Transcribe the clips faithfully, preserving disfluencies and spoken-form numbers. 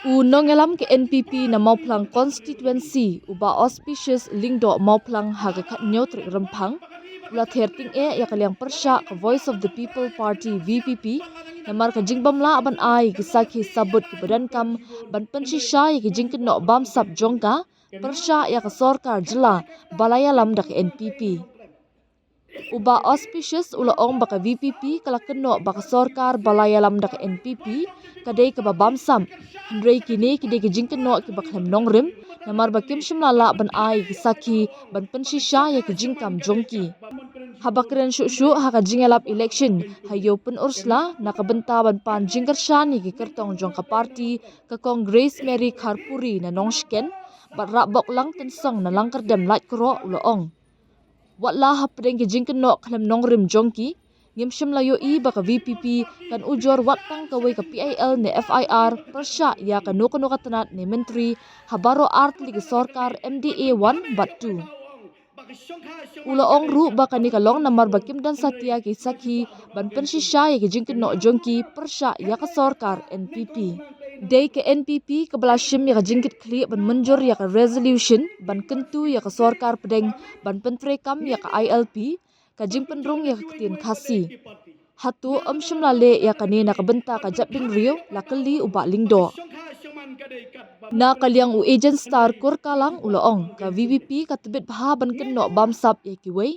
U nongïalam ka N P P na Mawphlang Constituency, u Bah Auspicious Lyngdoh Mawphlang, ha ka khatnïew tarik Rymphang, u la ther tyngeh ïa ka liang pyrshah ka Voice of the People Party, V P P, namar ka jingbym lah ban ai ki sakhi sabut kiba donkam ban pynshisha ïa ki jingkynnoh bamsap jong ka pyrshah ïa ka sorkar jylla ba la ïalam da ka N P P. U Bah Auspicious u la ong ba ka V P P ka la kynnoh ba ka sorkar ba la ïalam da ka N P P ka dei kaba bamsap, hynrei kine ki dei ki jingkynnoh kiba khlem nongrim, namar ba kim shym la lah ban ai ki sakhi ban pynshisha ïa ki jingkam jong ki. Haba kren shuh shuh ha ka jingïalap election ha Ïew Pynursla na ka bynta ban pan jingkyrshan ïa ki kyrtong jong ka party, ka Kong Grace Mary Kharpuri na Nongshken, bad Rahbok Langtynsong na Langkyrdem Laitkroh, u la ong, wat la hapdeng ki jingkynnoh khlem nongrim jong ki, ngim shym la ïohi ba ka V P P kan ujor wat tang kawei ka P I L ne F I R pyrshah ïa kano kano ka tnat ne myntri ha baroh ar tylli ki sorkar M D A one bad two. U la ong ruh ba kane ka long namar ba kim don satia ki sakhi ban pynshisha ïa ki jingkynnoh jong ki pyrshah ïa ka sorkar N P P. Dei ka N P P kaba la shim ïa ka jingkitkhlieh ban mynjur ïa ka resolution ban kyntu ïa ka sorkar pdeng ban pyntreikam ïa ka I L P, ka jingpynrung ïa ka ktien Khasi. Hato ym shym la leh ïa kane na ka bynta ka jaitbynriew? La kylli u Bah Lyngdoh. Na ka liang u Agent Starkur Kalang u la ong, ka V P P ka tbit bha ban kynnoh bamsap ïa kiwei,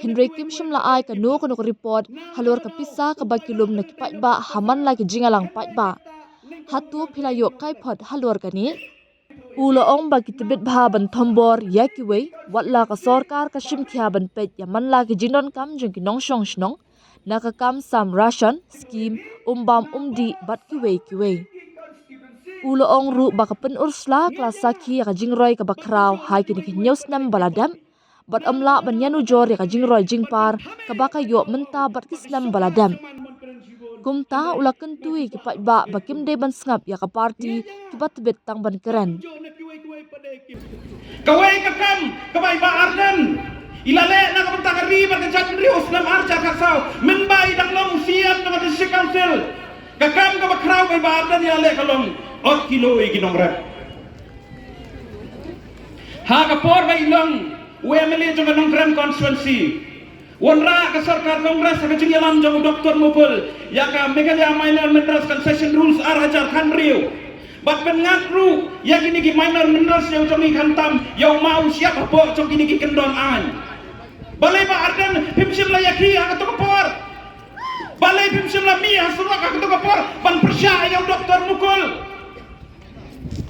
hynrei kim shym la ai kano kano ka report halor ka pisa kaba ki lum na ki paidbah ha man la ki jingïalang paidbah. Hato phi la ïoh kaiphod halor kane? U la ong ba ki tbit bha ban thombor ïa kiwei, wat la ka sorkar ka shim khia ban peit ïa man la ki jingdonkam jong ki nongshong shnong, na ka kam sam ration, skim, um bam um dih bad kiwei kiwei. U la ong ruh ba ka Pynursla ka la sakhi ïa ka jingroi kaba khraw ha kine ki hynñiew snem ba la dep, bad ym lah ban ïanujor ïa ka jingroi jingpar kaba ka ïoh mynta bad ki snem ba la dep. Kumta u la kyntu ïa ki paidbah ba kim dei ban sngap ïa ka party kiba tbit tang ban kren. Kawei ka kam kaba i Bah Ardent i la leh na ka bynta ka ri bad ka jaitbynriew u snem ar hajar khatsaw, mynba i dang long u C E M jong ka District Council. Ka kam kaba khraw ba i Bah Ardent i la leh ka long ot kilo ïa ki nongrep. Ha ka por ba i long u M L A jong ka Nongkrem constituency, wanrah ka sorkar Congress ha ka jingïalam jong u Doctor Mukul ïa ka Meghalaya Minor Minerals Concession Rules ar hajar khathynriew. Bad pynngat ruh ïa kine ki minor minerals ïa u jong i, khamtam ïa u maw u shyiap hapoh jong kine ki kyndon aiñ. Balei Bah Ardent phim shym la ïakhih ha kato ka por? Balei phim shym la mih ha surok ha kato ka por ban pyrshah ïa u Doctor Mukul?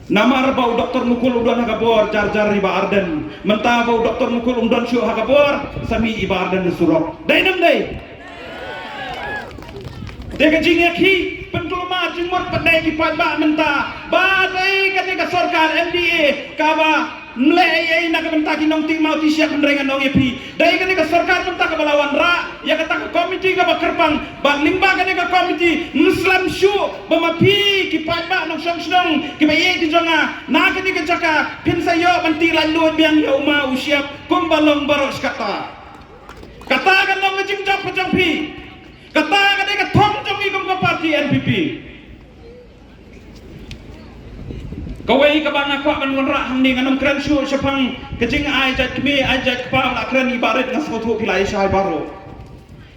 Namar ba u Doctor Mukul u don ha ka bor, jar jar i Bah Ardent. Mynta ba u Doctor Mukul um don shuh ha ka bor, sa mih i Bah Ardent na surok. Dei ne ym dei? Dei ka jingïakhih pynkulmar jingmut pat dei ki paidbah mynta ba dei kane ka sorkar M D A kaba ym leh ei ei na ka bynta ki nongtih maw tih shyiap, hynrei ngan ong ïa phi, dei kane ka sorkar mynta kaba la wanrah ïa kata ka komiti kaba kyrpang, bad lyngba kane ka komiti ngin slem shuh ba ma phi ki paidbah nongshong shnong kiba ïeit ki jong nga na kane ka jaka, phin sa ïoh ban tih laitluid biang ïa u maw u shyiap kumba long baroh shi katta. Kata kan long ka jingjop ka jong phi. Kata ka dei ka thong jong ngi kum ka party N P P. Kawei kaba nga kwah ban wanrah hangne, ngan ym kren shuh shaphang ka jingai jait kmie ai jait kpa, la kren i Bah Rit, nga sngewthuh phi la ïa shai baroh.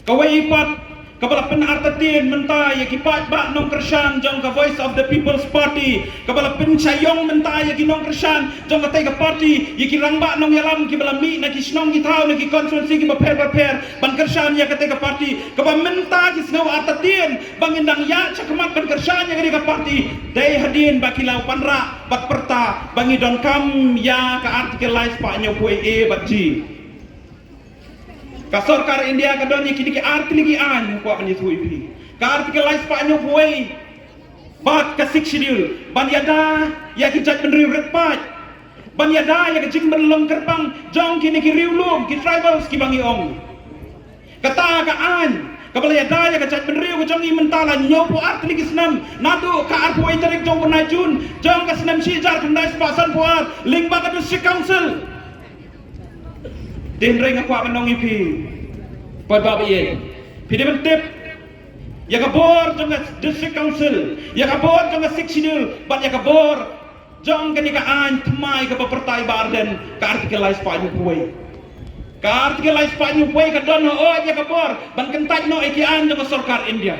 Kawei pat kaba la pynartatien mynta ïa ki paidbah nongkyrshan jong ka Voice of the People's Party, kaba la pynshaiong mynta ïa ki nongkyrshan jong katei ka party, ïa ki rangbah nongïalam kiba la mih na ki shnong ki thaw na ki constituency kiba pher ba pher ban kyrshan ïa katei ka party, kaba mynta ki sngew artatien ba ngin dang ïaid shakhmat ban kyrshan ïa katei ka party, dei hadien ba ki la wanrah bad pyrta ba ngi donkam ïa ka Article lai spah hynñiewphew A bad G. Ka sorkar India ka don ïa kine ki ar tylli ki aiñ, nga kwah ban ïathuh ïa phi. Ka Article lai spah hynñiewphew A bad ka Sixth Schedule, ban ïada ïa ki jaitbynriew rit paid, ban ïada ïa ka jingpynlong kyrpang jong kine ki riewlum, ki tribals kiba ngi ong. Kata ka aiñ kaba la ïada ïa ka jaitbynriew ka jong ngi mynta la hynñiewphew ar tylli ki snem, naduh ka arphew wei tarik jong u bnai June jong ka snem shi hajar khyndai spah sanphew ar, lyngba ka District Council. Te hynrei nga kwah ban ong ïa phi, paidbah ba ïeit, phi dei ban tip Ïa ka bor jong ka District Council, ïa ka bor jong ka Sixth Schedule, bad ïa ka bor jong kane ka aiñ thymmai kaba pyrta i Bah Ardent, ka Article lai spah hynñiew phew wei. Ka Article lai spah hynñiew phew wei ka don hooid ïa ka bor ban kyntait noh ïa ki aiñ jong ka sorkar India.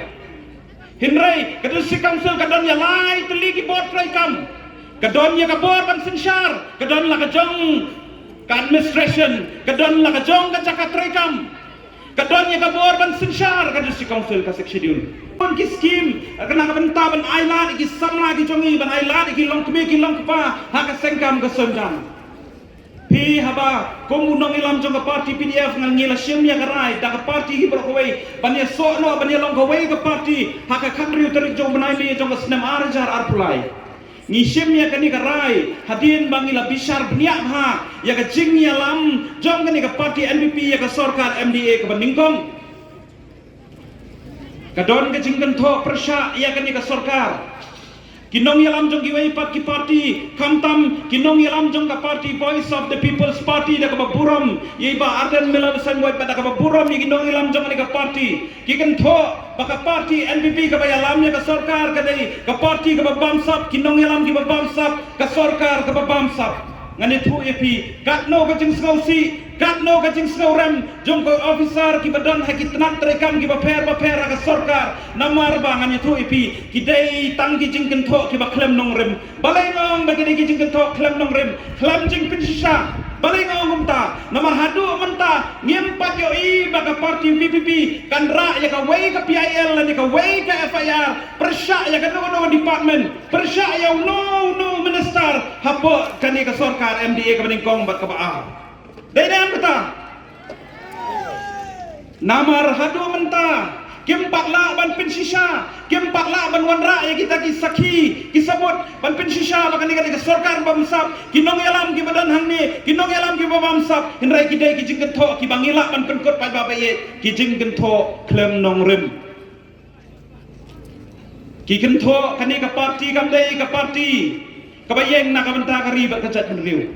Hynrei ka District Council ka don ïa lai tylli ki bor treikam. Ka don ïa ka bor ban synshar, ka don la ka jong ka administration, ka don la ka jong ka jaka treikam. Ka don ïa ka bor ban synshar ka District Council, ka Sixth Schedule. Pun ki skim, ka na ka bynta ban ailad ïa ki samla ki jong ngi, ban ailad ïa ki longkmie ki longkpa ha ka sengkam ka sengkam. Phi haba kum u nongïalam jong ka party P D F, nga ngi la shim ïa ka rai da ka party hi baroh kawei ban ïasoh noh, ban ïalong kawei ka party ha ka khathynriew tarik jong u bnai May jong ka snem ar hajar arphew lai. Ngi shim ïa kane ka rai hadien ba ngi la bishar bniah bha ïa ka jingïalam jong kane ka party N P P ïa ka sorkar M D A kaba nyngkong. Ka don ka jingkynthoh pyrshah ïa kane ka sorkar. Ki nongïalam jong kiwei pat ki party, khamtam ki nongïalam jong ka party Voice of the People's Party, da kaba burom ïa i Bah Ardent Miller Basaiawmoit, bad da kaba burom ïa ki nongïalam jong kane ka party, ki kynthoh ba ka party N P P kaba ïalam ïa ka sorkar ka dei ka party kaba bamsap, ki nongïalam kiba bamsap, ka sorkar kaba bamsap. Ngan ïathuh ïa phi, katno ka jingsngewsih, katno ka jingsngewrem jong ka officer kiba don ha ki tnat treikam kiba pher bapher ha ka sorkar. Namar ba ngan ïathuh ïa phi, ki dei tang ki jingkynthoh kiba khlem nongrim. Balei nga ong ba ki dei ki jingkynthoh khlem nongrim, khlem jingpynshisha? Balei nga ong kumta? Namar haduh mynta ngim pat ïohi ba ka party V P P kan rah ïa kawei ka P I L lane kawei ka F I R pyrshah ïa kano kano department, pyrshah ïa uno uno u minister hapoh kane ka sorkar M D A kaba nyngkong bad kaba ar. Dei ne em kata? Namar haduh mynta kim pat lah ban pynshisha, kim pat lah ban wanrah ïa kita ki sakhi ki sabut ban pynshisha ba kane, kane ka sorkar bamsap, ki nongïalam kiba don hangne, ki nongïalam kiba bamsap, hynrei ki dei ki jingkynthoh kiba ngi lah ban pynkut paidbah ba ïeit, ki jingkynthoh khlem nongrim. Ki kynthoh kane ka party kam dei ka party kaba ïeng na ka bynta ka ri bad ka jaitbynriew.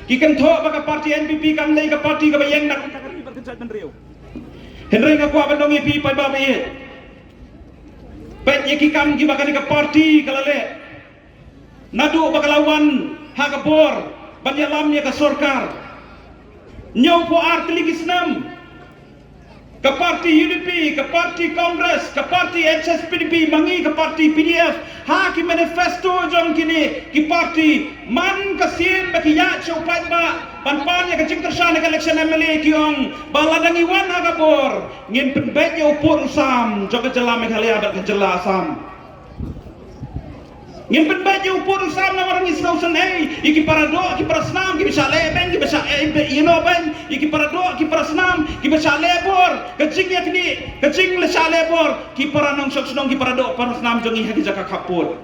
Ki kynthoh ba ka party N P P kam dei ka party kaba ïeng na ka bynta ka ri bad ka jaitbynriew. Hynrei nga kwah ban ong ïa phi paidbah ba ïeit, peit ïa ki kam kiba kane ka party ka la leh. Naduh ba ka la wan ha ka bor ban ïalam ïa ka sorkar, hynñiewphew ar tylli ki snem, ka party U D P, ka party Congress, ka party H S P D P, ma ngi ka party P D F, ha ki manifesto jong kine ki party, man ka sien ba ki ïaid sha u paidbah ban pan ïa ka jingkyrshan ha ka election M L A, ki ong ba lada ngi wan ha ka bor, ngin pynbeit ïa u pud u sam jong ka jylla Meghalaya bad ka jylla Assam. Ngin pynbeit ïa u pud u sam namar ngi sngewsynei ïa ki para doh ki para snam kiba shah leh beiñ, kiba shah eh beiñ, ïa no beiñ, ïa ki para doh ki para snam kiba shah leh bor, ka jingïaknieh, ka jingleh shah leh bor ki para nongshong shnong, ki para doh para snam jong ngi ha ki jaka khappud.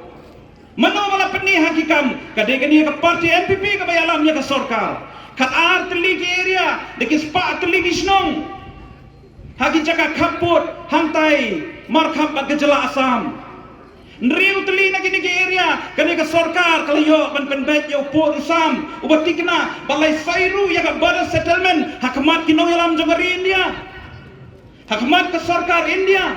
Mano ba la pyni ha ki kam? Ka dei kane ka party N P P kaba ïalam ïa ka sorkar. Khatar tylli ki area, da ki spah tylli ki shnong ha ki jaka khappud hangtai markhap bad ka jylla Assam. Hynriew tylli na kine ki area, kane ka sorkar ka la ïoh ban pynbeit ïa u pud u sam uba thikna ba lai sairu ïa ka border settlement ha khmat ki nongïalam jong ka ri India, ha khmat ka sorkar India.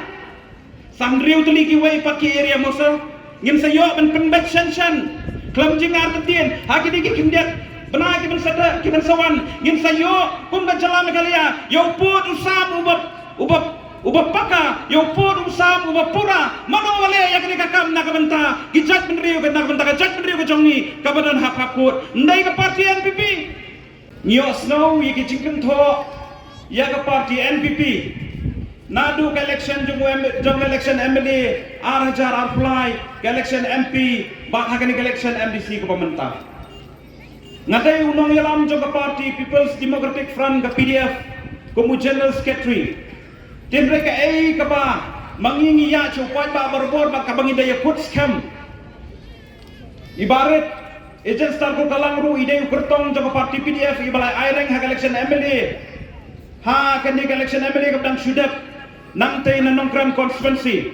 Sa hynriew tylli kiwei pat ki area, mo sa ngin sa ïoh ban pynbeit shen shen khlem jingartatien ha kine ki khyndiat bnai kiban sa dei, kiban sa wan, ngin sa ïoh kum ka jylla Meghalaya ïa u pud u sam uba, uba, uba paka, ïa u pud u sam uba pura. Mano ba leh ïa kane ka kam na ka bynta ki jaitbynriew, na ka bynta ka jaitbynriew ka jong ngi kaba don ha khappud? Ym dei ka party N P P? Ngi ïohsngew ïa ki jingkynthoh ïa ka party N P P naduh ka election jong u M-, jong ka election M L A ar hajar arphew lai, ka election M P bad ha kane ka election M D C kaba mynta. Nga dei u nongïalam jong ka party People's Democratic Front, ka P D F, kum u General Secretary. Hynrei kaei kaba ma ngi ngi ïa shu poi ba barabor bad kaba ngi da ïa kut skhem, i Bah Ardent Miller Basaiawmoit ruh i dei u kyrtong jong ka party P D F iba la aireng ha ka election M L A ha kane ka election M L A kaba dang shu dep, nangtei na Nongkrem constituency.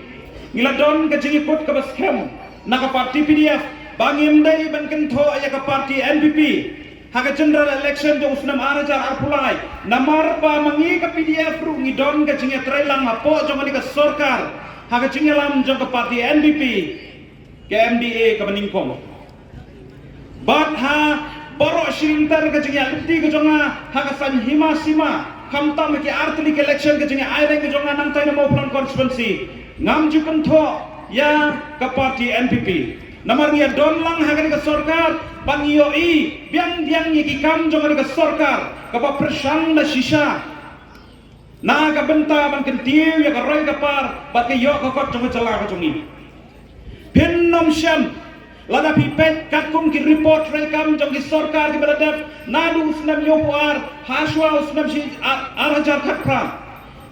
Ngi la don ka jingïakut kaba skhem na ka party P D F ba ngim dei ban kynthoh ïa ka party N P P ha ka general election jong u snem ar hajar arphew lai. Namar ba ma ngi ka P D F ruh ngi don ka jingïatreilang hapoh jong kane ka sorkar Ha ka jingïalam jong ka party N P P, ka M D A kaba nyngkong. Bad ha baroh shi lynter ka jingïaid lynti ka jong nga ha ka saiñ hima sima, khamtam ha ki artylli ki election ka jingïaid rank ka jong nga nangtai na Mawphlang constituency, ngam ju kynthoh ïa ka party N P P. Namar ngi ïa don lang ha kane ka sorkar, bad ngi ïohi biang biang ïa ki kam jong kane ka sorkar kaba pyrshang da shisha na ka bynta ban kyntiew ïa ka roi ka par bad ka ïoh ka kot jong ka jylla ka jong ngi. Phin nym shem, lada phi peit katkum ki report treikam jong ki sorkar kiba la dep naduh u snem hynñiewphew ar ha shuwa u snem shi ar, ar hajar khatphra.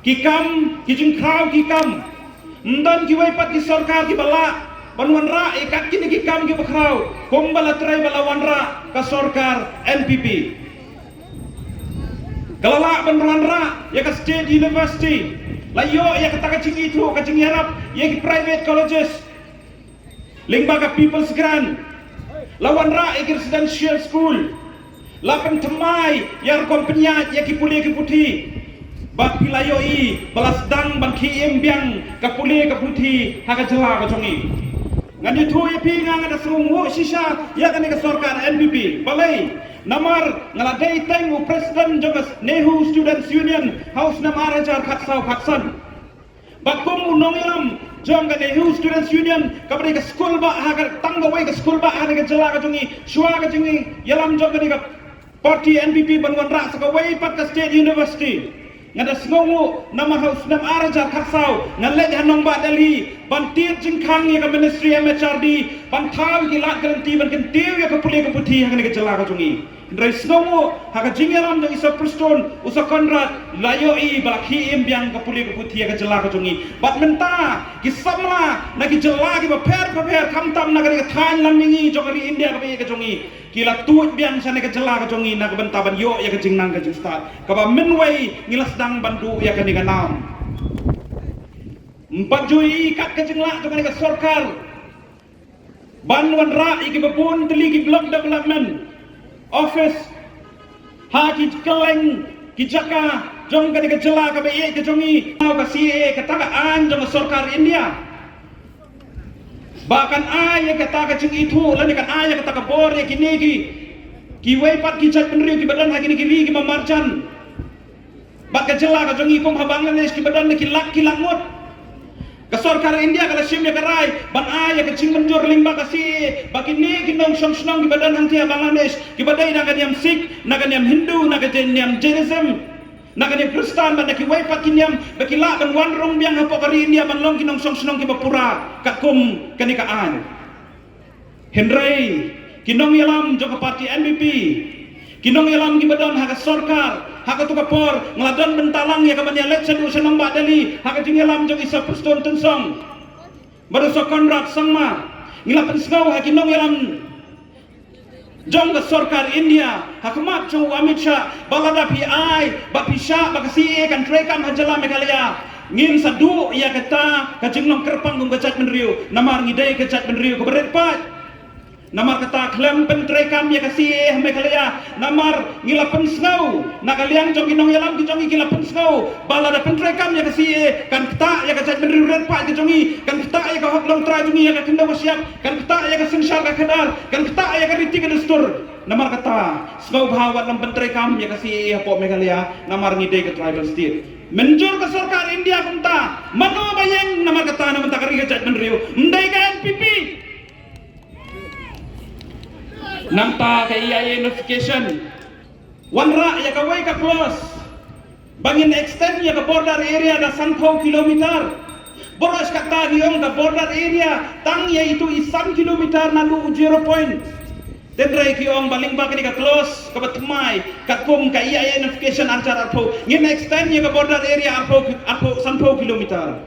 Ki kam, ki jingkhraw ki kam, ym don kiwei pat ki sorkar kiba lah ban wanrah ïa kat kine ki kam kiba khraw kumba la trei ba la wanrah ka sorkar N P P. Ka la lah ban wanrah ïa ka state university, la ïoh ïa kata ka jingithuh ka jingïarap ïa ki private colleges lyngba ka People's Grant, la wanrah ïa ki residential school, la pynthymmai ïa rukom pynïaid ïa ki pule ki puthi. Bad phi la ïohi ba la sdang ban khie im biang ka pule ka puthi ha ka jylla ka jong ngi. Ngan ïathuh ïa phi, nga nga da sngewnguh shisha ïa kane ka sorkar N P P. Balei? Namar nga la dei teng u president jong ka NEHU Students Union ha u snem ar hajar khatsaw khatsan. Bad kum u nongïalam jong ka NEHU Students Union, kaba dei ka skul bah ha ka, tang kawei ka skul bah ha kane ka jylla ka jong ngi, shuwa ka jingïalam jong kane ka party N P P ban wanrah sa kawei pat ka state university, nga da sngewnguh namar ha u snem ar hajar khatsaw nga leit ha nongbah Delhi ban tied jingkhang ïa ka ministry M H R D ban thaw ïa ki lad ki lynti ban kyntiew ïa ka pule ka puthi ha kane ka jylla ka jong ngi. Hynrei sngewnguh ha ka jingïalam jong i Sir Prestone, u Sir Conrad, la ïohi ba la khie im biang ka pule ka puthi ha ka jylla ka jong ngi. Bad mynta ki samla na ki jylla kiba pher ba pher, khamtam na kane ka thaiñ lam mihngi jong ka ri India kaba ïeit ka jong ngi, ki la tuid biang shane ka jylla ka jong ngi na ka bynta ban ïoh ïa ka jingnang ka jingstad kaba mynwei ngi la sdang ban duh ïa kane ka nam. Ym pat ju i kat ka jinglah jong kane ka sorkar ban wanrah ïa kiba bun tylli ki block development office ha ki kylleng ki jaka jong kane ka jylla kaba ïeit ka jong ngi. Ka C A A, kata ka aiñ jong ka sorkar India, ba kan ai ïa kata ka jingithuh lane kan ai ïa kata ka bor ïa kine ki, kiwei pat ki jaitbynriew kiba don ha kine ki ri kiba marjan bad ka jylla ka jong ngi kum ha Bangladesh kiba don da ki lak ki lak ngut. Ka sorkar India ka la shim ïa ka rai ban ai ïa ka jingmynjur lyngba ka C A A ba kine ki nongshong shnong kiba don hangtei ha Bangladesh, kiba dei na ka niam Sikh, na ka niam Hindu, na ka niam Jainism, na ka niam Khristan bad na kiwei pat ki niam, ba ki lah ban wan rung biang hapoh ka ri India ban long ki nongshong shnong kiba pura katkum kane ka aiñ. Hynrei ki nongïalam jong ka party N P P, ki nongïalam kiba don ha ka sorkar, ha kato ka por nga la don bynta lang ïa ka ban ïaleit shaduh sha nongbah Delhi ha ka jingïalam jong i Sir Prestone Tynsong bad u Sir Conrad Sangma. Ngi la pynsngew ha ki nongïalam jong ka sorkar India ha khmat jong u Amit Shah ba lada phi ai bad phi shah ba ka C A A kan treikam ha jylla Meghalaya, ngin sa duh ïa kata ka jinglong kyrpang kum ka jaitbynriew, namar ngi dei ka jaitbynriew kaba rit paid. Namar kata khlem pyntreikam ïa ka C A A ha Meghalaya, namar ngi la pynsngew na ka liang jong ki nongïalam ki jong ngi, ki la pynsngew ba lada pyntreikam ïa ka C A A kan ktah ïa ka jaitbynriew rit paid ka jong ngi, kan ktah ïa ka hok longtrai jong ngi, ïa ka khyndew ka shyiap, kan ktah ïa ka synshar ka khadar, kan ktah ïa ka riti ka dustur. Namar kata sngewbha wat nym pyntreikam ïa ka C A A hapoh Meghalaya, namar ngi dei ka tribal state. Mynjur ka sorkar India kumta, mano ba ïeng? Namar kata na bynta ka ri ka jaitbynriew, ym dei ka N P P. Nangta ka E I A notification, wanrah ïa kawei ka clause ba ngin extend ïa ka border area da sanphew kilometer. Baroh shi katta ngi ong ka border area tang ïa itu i san kilometer naduh u zero point. Hynrei ki ong ba lyngba kane ka clause kaba thymmai katkum ka E I A notification ar hajar arphew, ngin extend ïa ka border area arphew, arphew, sanphew kilometer.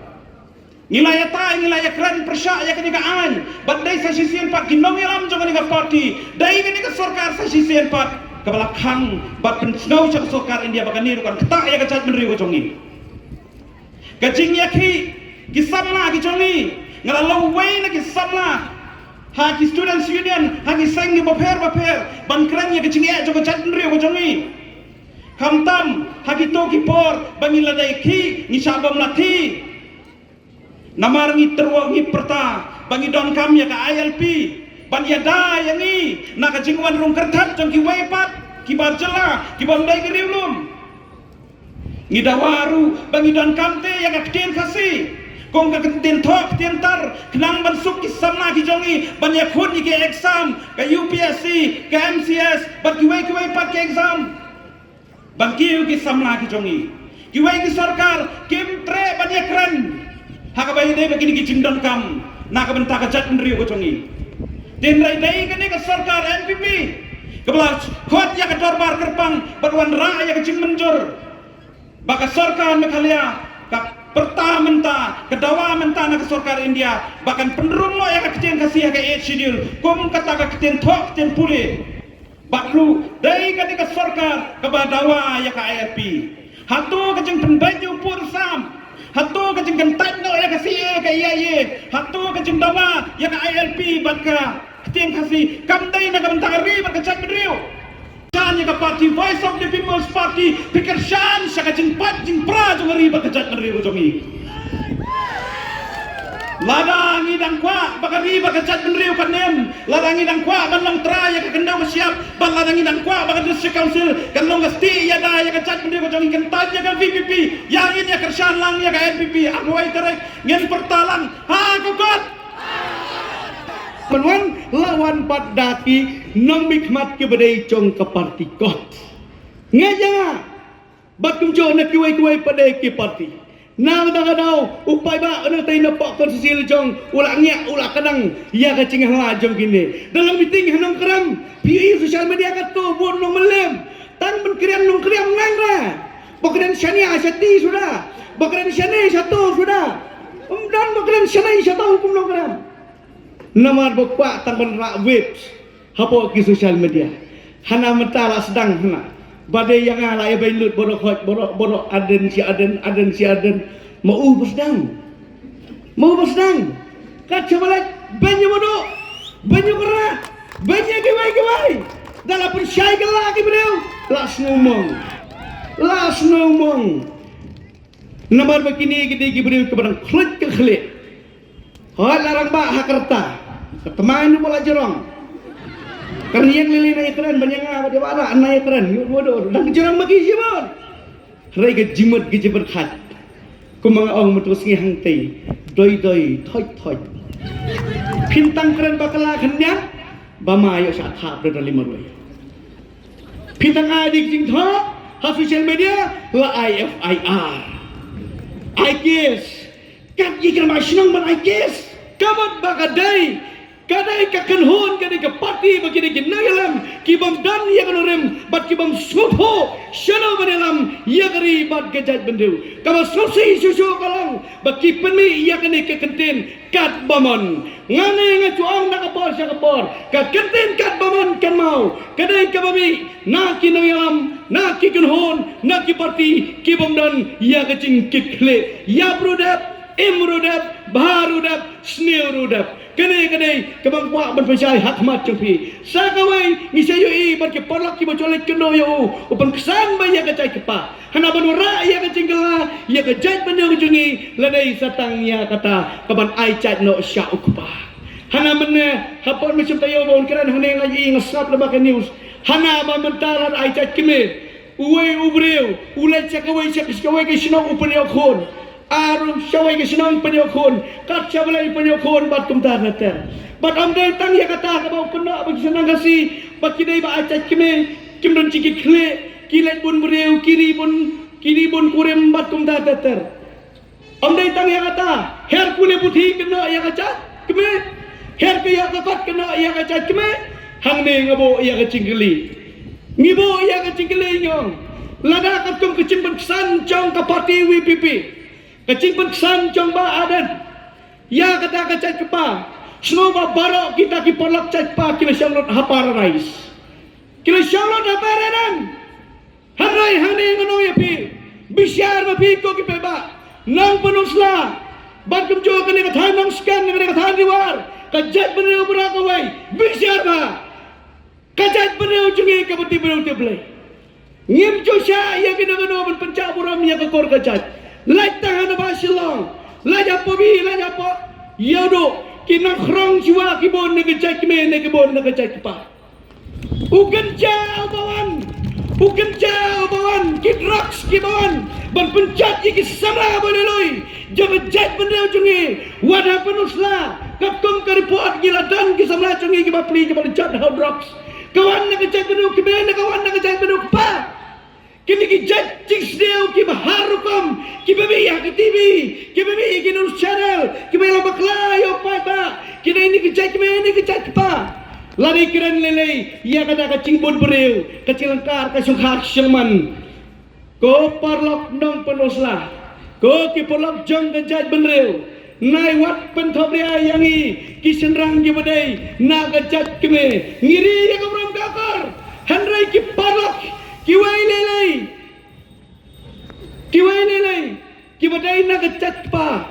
Ngi la ïatai, ngi la ïakren pyrshah ïa kane ka aiñ, bad dei sa shisien pat ki nongïalam jong kane ka party, dei kane ka sorkar sa shisien pat kaba la khang bad pynsngew sha ka sorkar India ba kane ruh kan ktah ïa ka jaitbynriew ka jong ngi. Ka jingïakhih ki samla ki jong ngi, nga la long uwei na ki samla ha ki students union, ha ki seng kiba pher ba pher ban kren ïa ka jingeh jong ka jaitbynriew ka jong ngi. Khamtam ha kito ki por ba ngi la dei khih, ngi shah bym la khih. Namar ngi tyrwa ngi pyrta ba ngi donkam ïa ka I L P ban ïada ïa ngi na ka jingwan rung kyrthat jong kiwei pat ki bar jylla ki bym dei ki riewlum. Ngi dawa ruh ba ngi donkam te ïa ka ktien Khasi kum ka ktien thoh ktien tar khnang ban suk ki samla ki jong ngi ban ïakhun ïa ki exam ka U P S C, ka M C S bad kiwei kiwei pat ki exam. Ban kiew ki samla ki jong ngi. Kiwei ki sorkar kim treh ban ïakren ha kaba ïadei bad kine ki jingdonkam na ka bynta ka jaitbynriew ka jong ngi. Te hynrei dei kane ka sorkar N P P kaba la khot ïa ka dorbar kyrpang bad wanrah ïa ka jingmynjur ba ka sorkar Meghalaya ka pyrta mynta, ka dawa mynta na ka sorkar India ba kan pynrung noh ïa ka ktien Khasi ha ka Eighth Schedule kum kata ka ktien thoh ktien pule. Bad ruh dei kane ka sorkar kaba dawa ïa ka I L P. Hato ka jingpynbeit ïa u pud u sam, hato ka jingkyntait noh ïa ka C A A ka E I A, hato ka jingdawa ïa ka I L P bad ka ktien Khasi kam dei na ka bynta ka ri bad ka jaitbynriew? Shan ïa ka party Voice of the People's Party phi kyrshan sha ka jingpait jingpra jong ka ri bad ka jaitbynriew jong ngi. Lada ngi dang kwah ba ka ri bad ka jaitbynriew kan im, lada ngi dang kwah ban long trai ïa ka khyndew ka shyiap bad lada ngi dang kwah ba ka District Council kan long ka stieh ïada ïa ka jaitbynriew ka jong ngi, kyntait ïa ka V P P, ïa ngin ïa kyrshan lang ïa ka N P P. Arphew wei tarik ngin pyrta lang ha ka kot. Ban wan la wan pat da ki nongmihkhmat kiba dei jong ka party kot. Nga ïa nga bad kumjuh na kiwei kiwei pat de ki party. Na ka daw ka daw u paidbah u nongtei na pok konstituensi la jong u la ngiah u la kdang ïa ka jinghala jong kine. Dalam meeting ha Nongkrem phi ïohi social media kato bun nongmylliem tang ban kren nongkrem nang ra. Ba kren shane shati suda, ba kren shane shato suda. Um don ba kren shane shato kum Nongkrem. Namar ba kwah tang ban rah waves hapoh ki social media. Hana mynta la sdang hana. Ba dei ïa nga la ïa beiñ lut baroh hoi baroh baroh aden shi aden aden shi aden. Ma u ba sdang. Ma u ba sdang. Kat sha ba leit beiñ ïa baroh. Beiñ ïa kyrah. Beiñ ïa kiwei kiwei. Da la pynshai kylla ki briew. La sngewmong. La sngewmong. Namar ba kine ki dei ki briew kiba dang khluit ka khlieh. Hooid la rangbah ha ka rta. Ka tmai nu ba la jrong. Kan ïeng lili na ïakren ban ïa nga ba dei ba la na ïakren ïu ba dor dang jrong ba ki jibon. Hynrei ka jingmut ka jingpyrkhat. Kum ma nga ong mynta ka sngi hangtei doi doi thoit thoit. Phin tang kren ba ka la khyndiat ba ma ïoh shah thap da dali marwei. Phi tang ai dik jingthoh ha social media la ai F I R. Ai case. Kat ïa kren ba shnong ban ai case. Ka mut ba ka dei ka dei ka kynhun ka dei ka party ba ki dei ki nongïalam ki bym don ïa ka nongrim bad ki bym sngewthuh shano ban ïalam ïa ka ri bad ka jaitbynriew. Kaba sngewsih shuh shuh ka long ba ki pynmih ïa kane ka kyntien kat ba mon. Nga ne nga ju ong na ka por sha ka por ka kyntien kat ba mon kan mau ka dei kaba mih na ki nongïalam na ki kynhun na ki party ki bym don ïa ka jingkitkhlieh. Ïap ruh dep, im ruh dep, bha ruh dep, sniew ruh dep. Kane ka dei kaba nga kwah ban pynshai ha khmat jong phi. Sa kawei ngi sa ïohi bad ki paralok kiba ju leit kynduh ïa u u pynksan ba ïa ka jait kpa. Hana ban wanrah ïa ka jingkylla ïa ka jaitbynriew ka jong ngi la dei sa tang ïa kata ka ban ai jait noh sha u kpa. Hana mynne hapoh mynsiem taïew ba un kren hangne nga ïohi nga sngap lyngba ka news. Hana ba mynta la ai jait kmie uwei u briew u leit sha kawei sha kawei ka shnong u pynïoh khun. Ar sha kawei ka shnong pynïoh khun kat sha balei pynïoh khun bad kumta ter ter. Bad ym dei tang ïa kata kaba u kynnoh ba ki shnong Khasi ba ki dei ba ai jait kmie kim don jingkitkhlieh ki leit bun briew ki ri bun Ki dei bun kurim bad kumta ter ter. Ym dei tang ïa kata, her pule puthi kynnoh ïa ka jait kmie, her ka ïa ka kot kynnoh ïa ka jait kmie. Hangne nga buh ïa ka jingkylli. Ngi buh ïa ka jingkylli ngi ong, lada katkum ka jingpynksan jong ka party V P P, ka jingpynksan jong Bah Ardent ïa kata ka jait kpa, sngewbha baroh kita ki paralok jait kpa ki la shong lut ha paradise. Ki la shong lut ha paradise. Hynrei hangne ngan ong ïa phi, bishar ma phi ko ki paidbah, nongpyndonkam sla bad kumjuh kane ka thaiñ Nongskren, kane ka thaiñ Ri War, ka jaitbynriew baroh kawei, bishar ma ka jaitbynriew jong ngi kaba tip briew tip Blei. Ngim ju shah ïa kino kino ban pynjah burom ïa ka kur ka jait. Leit tang hana ba Shillong, Lait hapoh bi, lait hapoh ïewduh, ki nang khrong shuwa ki bun na ka jait kmie, na ki bun na ka jait kpa. U kynja uba wan, u kynja uba wan, ki drugs kiba wan ban pynjot ïa ki samla ba lui lui jong ka jaitbynriew jong ngi. Wat ha Pynursla, katkum ka report ngi la don ki samla jong ngi kiba plie kiba la jot ha u drugs. Ka wan na ka jaitbynriew kmie ne ka wan na ka jaitbynriew kpa. Kine ki jait jingsniew kiba har rukom, kiba mih ha ka T V, kiba mih ha ki news channel, kiba ïalam bakla ïa u paidbah, kine ne ki jait kmie ne ki jait kpa. Lada kren lei lei ïa kata ka jingbun briew, ka jinglyngkar ka shongkha shongman. Ko paralok nong Pynursla, ko ki paralok jong ka jaitbynriew, nai wat pynthop ria ïa ngi ki shynrang kiba dei na ka jait kmie. Ngi ri ïa ka burom ka akor, hynrei ki paralok kiwei lei lei, kiwei lei lei kiba dei na ka jait kpa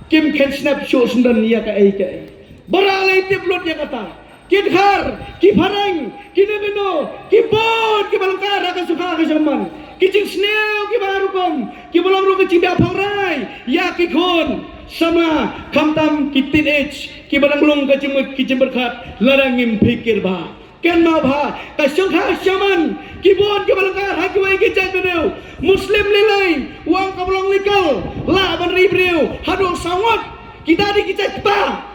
kim kheiñ snep shuh syndon ïa kaei kaei. Ba la leit tip lut ïa kata. Ki Dkhar, ki Phareng, kino kino, ki bun kiba lyngkar ha ka shongkha ka shongman. Ki jingsniew kiba har rukom, kiba long ruh ka jingbiang phawrai ïa ki khun samla, khamtam ki teenage kiba dang long ka jingmut ki jingpyrkhat lada ngim pyrkhat bha. Kynmaw bha, ka shongkha shongman, ki bun kiba lyngkar ha kiwei ki jaitbynriew. Muslim lei lei, u ong kaba long legal, lah ban ri briew haduh saw ngut. Kita dei ki jait kpa.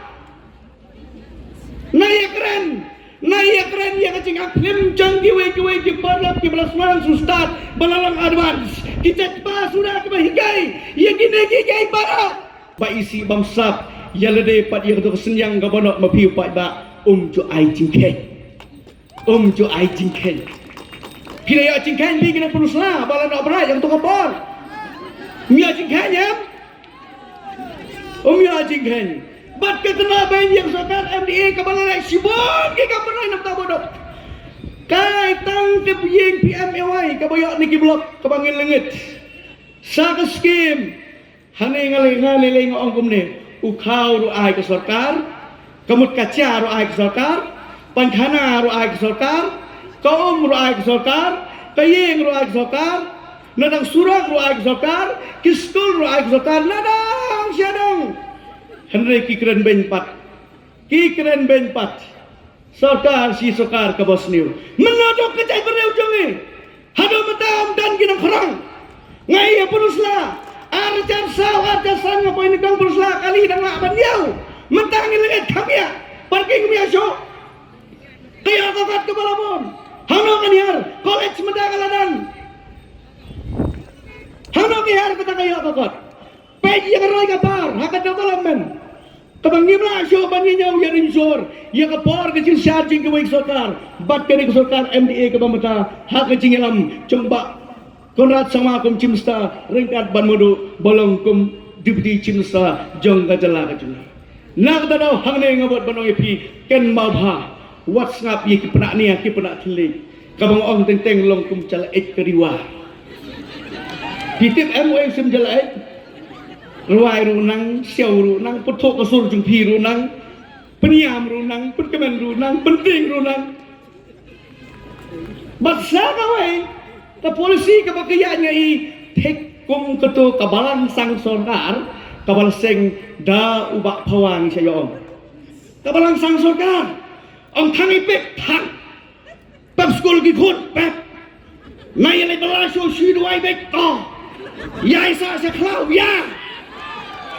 Nai ïakren, nai ïakren ïa ka jingaklim jong kiwei kiwei ki paralok kiba la sdang shu start ba la long advance. Ki jait kpa suda kiba hikai ïa kine kiei kiei baroh. Ba isih bam sap ïa lade pat ïa kato ka synñiang kaba noh ma phi u paidbah, um ju ai jingkheiñ. Um ju ai jingkheiñ. Phi la ïoh jingkheiñ phi ki nong Pynursla ba la noh brai ïa kato ka por? Um ïoh jingkheiñ em? Um ïoh jingkheiñ. Bad ka kynnoh beiñ ïa ka sorkar M D A kaba la leh shibun ki kam ban rai na ka bynta ba duk. Kai tang ka ïing P M A Y kaba ïoh na ki block kaba ngin lyngngoh. Sa ka skim. Hangne nga lei, nga lei lei nga ong kumne. U khaw ruh ai ka sorkar. Ka mut ka cha ruh ai ka sorkar. Pynkhana ruh ai ka sorkar. Ka um ruh ai ka sorkar. Ka ïing ruh ai ka sorkar. Na dang surok ruh ai ka sorkar. Ki skul ruh ai ka sorkar. Na dang sha dang. Hynrei ki kren beiñ pat. Ki kren beiñ pat. Sorkar shi sorkar kaba sniew. Mynno dok ka jaitbynriew jong ngi? Haduh mynta ym don ki nongkhrong. Nga ïa Pynursla, ar hajar saw, ar hajar san nga poi nyngkong Pynursla, kali dang lah ban ïaw. Mynta ngi lyngngoh kham ïa parking ym ïa shuh. Ka ïoh ka kot kaba la bun. Hangno kan hiar? College mynta ka la don. Hangno ka hiar kata ka ïoh ka kot? Peit ïa ka roi ka par ha ka development. Kaba ngim lah shuh ban ïa ñiew ïa ring sor ïa ka por ka jingshad jong kiwei ki sorkar bad kane ka sorkar M D A kaba mynta ha ka jingïalam jong Bah Conrad Sangma kum Chief Minister ryngkat Bah Madu ba long kum Deputy Chief Minister jong ka jylla ka jong ngi. Na kata daw hangne nga bud ban ong ïa phi, kynmaw bha, wat sngap ïa ki pynah nia ki pynah thylliej. Kaba nga ong teng teng long kum jala eit ka riwa. Phi tip em u ong sim jala eit? Rwai ruh nang, siaw ruh nang, pynthoh ka sur jong phi ruh nang, pynïam ruh nang, pynkmen ruh nang, pyntieng ruh nang. Bad sa kawei ka polisi kaba ka ïa ngi thik kum kato ka balang sang sorkar kaba la seng da u Bah Phawang sha ïa ong. Ka balang sang sorkar ong thang i pek thang. Pep skul ki khun pep. Na ïa lei bala shu shu duwai bek to. Ïa i sa sha khlaw ïa.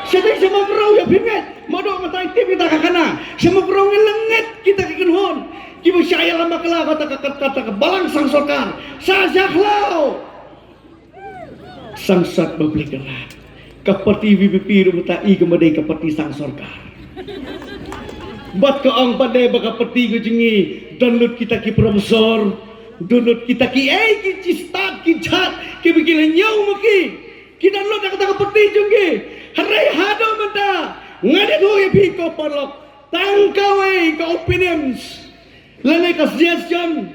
Sha dei sha Mawkyrwat ïa phi nget. Mado matai tip kita ka khana. Sha Mawkyrwat ngi lyngngoh kita ki kynhun. Kiba sha ïalam bakla kata ka kata ka balang sang sorkar. Sa sha khlaw. Sangsad ba bli ka rat. Ka parti V P P ruh mynta i ka ma dei ka parti sang sorkar. Bad ka ong pat de ba ka parti ka jong ngi don lut kita ki professor, don lut kita ki ei ki jistad ki jhat kiba ki la ñiew ma ki. Ki don lut da kata ka parti jong ki. Hynrei haduh mynta nga dei ïathuh ïa phi ko paralok, tang kawei ka opinions lane ka suggestion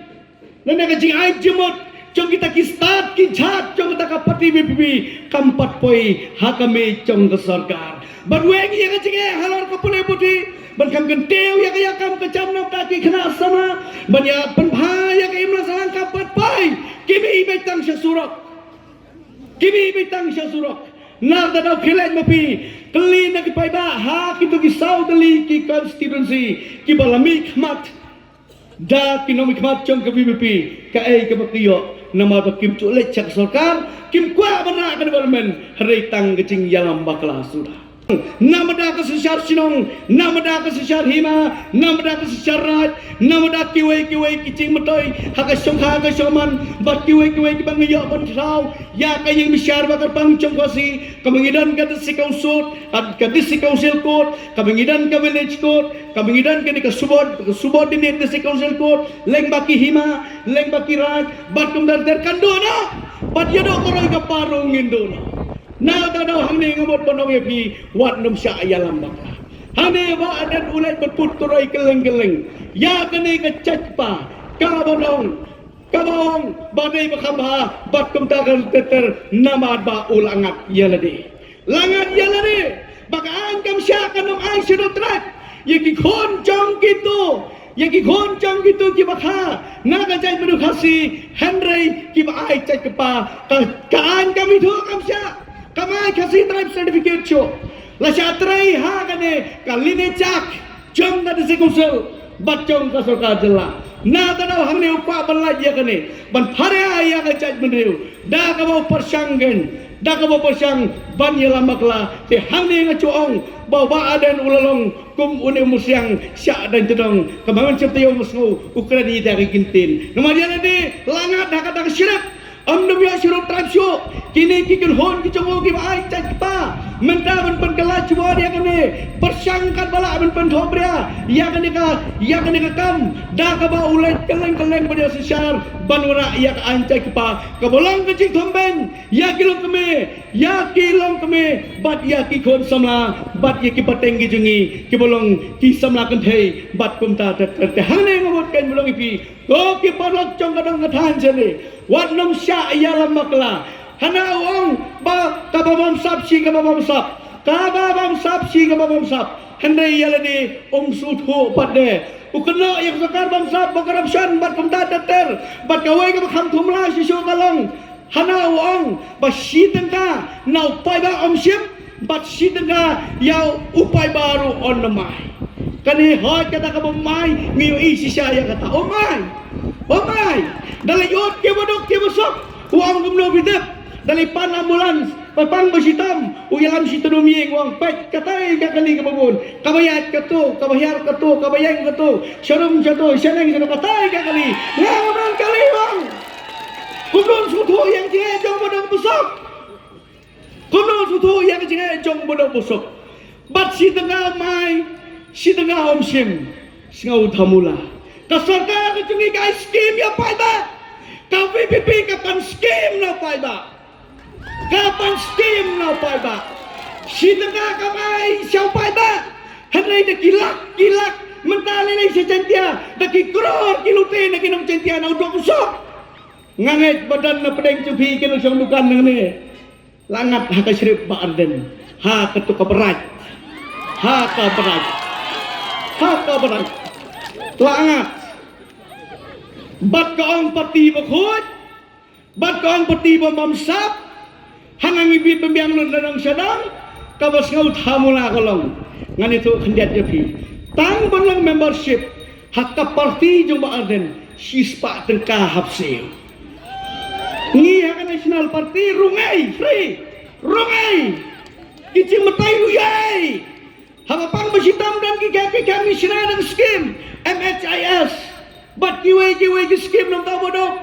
lane ka jingai jingmut jong kita ki stad ki jhat jong kata ka parti V P P kam pat poi ha ka mei jong ka sorkar. Ban weng ïa ka jingeh halor ka pule puthi ban kham kyntiew ïa ka ïa kam ka jam na ka ki khynnah samla ban ïa pynbha ïa ka imlang sahlang kam pat poi. Ki mih beit tang sha surok. Ki mih beit tang sha surok. Na kata daw khie leit ma phi. Kylli na ki paidbah ha kito ki saw tylli ki constituency kiba la mihkhmat da ki nongmihkhmat jong ka V P P, kaei kaba ki ïoh, namar ba kim ju leit sha ka sorkar, kim kwah ban rah ka development, hynrei tang ka jingïalam bakla suda. Namar da ka synshar shnong, namar da ka synshar hima, namar da ka synshar raij, namar da kiwei kiwei ki jingmyntoi ha ka shongkha ka shongman, bad kiwei kiwei kiba ngi ïoh ban thaw ïa ka ïing bishar ba kyrpang jong ka Khasi, kaba ngi don ka District Council, ka, ka District Council Court, kaba ngi don ka Village Court, kaba ngi don kane ka subord-, ka subordinate District Council Court, lyngba ki hima, lyngba ki raij, bad kumta ter kan duh noh, bad ïa duh ka roi ka par ruh ngin duh noh. Na kata daw hangne nga mut ban ong ïa phi, wat nym shah ïalam bakla. Hangne Bah Ardent u leit ban put ka roi kylleng kylleng ïa kane ka jait kpa, kaba ong, kaba ong ba dei ba kham bha, bad kumta kan ter ter namar ba u la ngat ïa lade. La ngat ïa lade, ba ka aiñ kam shah, kan ym ai Scheduled Tribe ïa ki khun jong kito, ïa ki khun jong kito kiba kha na ka jaitbynriew Khasi, hynrei kiba ai jait kpa, ka, ka aiñ kam ithuh, kam shah, kam ai Khasi Tribe Certificate shuh. La shah trei ha kane ka Lineage Act jong ka District Council bad jong ka sorkar jylla. Na kata daw hangne u kwah ban lait ïa kane, ban pharia ïa ka jaitbynriew da kaba u pyrshang kein, da kaba u pyrshang ban ïalam bakla. Te hangne nga ju ong ba u Bah Ardent u la long kum une u mynsiem shah dang tdong, kaba mynshwa te ïoh mynsngew u kren ïa kita ki ktien. Namar ïa lade la ngat ha kata ka script. Ym dei ïa Scheduled Tribe shuh. Kine ki kynhun ki jong u kiba ai jait kpa, mynta ban pynkylla jubor ïa kane, pyrshang katba lah ban pynthohbria ïa kane ka, ïa kane ka kam da kaba u leit kylleng kylleng ban ïa synshar ban wanrah ïa ka aiñ jait kpa, kaba long ka jingthombeiñ ïa ki longkmie, ïa ki longkmie bad ïa ki khun samla bad ïa ki pateng ki jong ngi kiba long ki samla kynthei bad kumta ter ter. Te hangne nga mut kein ban ong ïa phi, ko ki paralok jong ka dong ka thaiñ shane, wat nym shah ïalam bakla. Hana u ong ba kaba bamsap shi kaba bamsap, kaba bamsap shi kaba bamsap, hynrei ïa lade um sngewthuh pat de. U kynnoh ïa ka sorkar bamsap, ba corruption bad kumta ter ter, bad kawei kaba kham thumla shisha ka long, hana u ong ba shi tyngka na u paidbah um shim, bad shi tyngka ïa u paidbah ruh un ym ai. Kane hooid kata kaba um ai, ngi ïohi shisha ïa kata. Um ai, um ai. Da la ïoh kiba duk kiba suk, u ong kumno phi tip. Da la pan ambulance, ba pang ba shitom, u ïalam shi tnum ïing, u ong peit katai ka kali kaba bun, kaba ïaid kato, kaba hiar kato, kaba ïeng kato, sharum shato, shaneng shato, katai ka kali. Nga nga ban kali bang. Kumno sngewthuh ïa ka jingeh jong ba duk ba suk. Kumno sngewthuh ïa ka jingeh jong ba duk ba suk. Bad shi tyngka um ai, shi tyngka um shim. Sngewthuh mula. Ka sorkar ka jong ngi ka ai skim ïa paidbah. Ka V P P ka pan skim na paidbah. Ka pan skim na paidbah. Shi tyngka kam ai sha u paidbah. Hynrei da ki lak ki lak mynta lei lei sha Jaintia, da ki klur ki lute na ki nong Jaintia na u duk u suk. Nga ngeit ba don na pdeng jong phi ki nongshong dukan nangne la ngat ha ka script Bah Ardent. Ha kato ka brai, ha ka brai, ha ka brai la ngat. Bad ka ong parti bakhuid, bad ka ong parti bym bamsap. Hana ngi bit bym biang lut na dong sha dong. Kaba sngewthuh mula ka long, ngan ïathuh khyndiat ïa phi. Tang ban long membership ha ka parti jong Bah Ardent, shispah tyngka hapsiew. Ngi ha ka National Party rung ei, free, rung ei. Ki jingmyntoi rung ei. Haba pang ba shitom don ki, ki, ki commissioner dang skim M H I S bad kiwei kiwei ki skim nongthaw ba duk.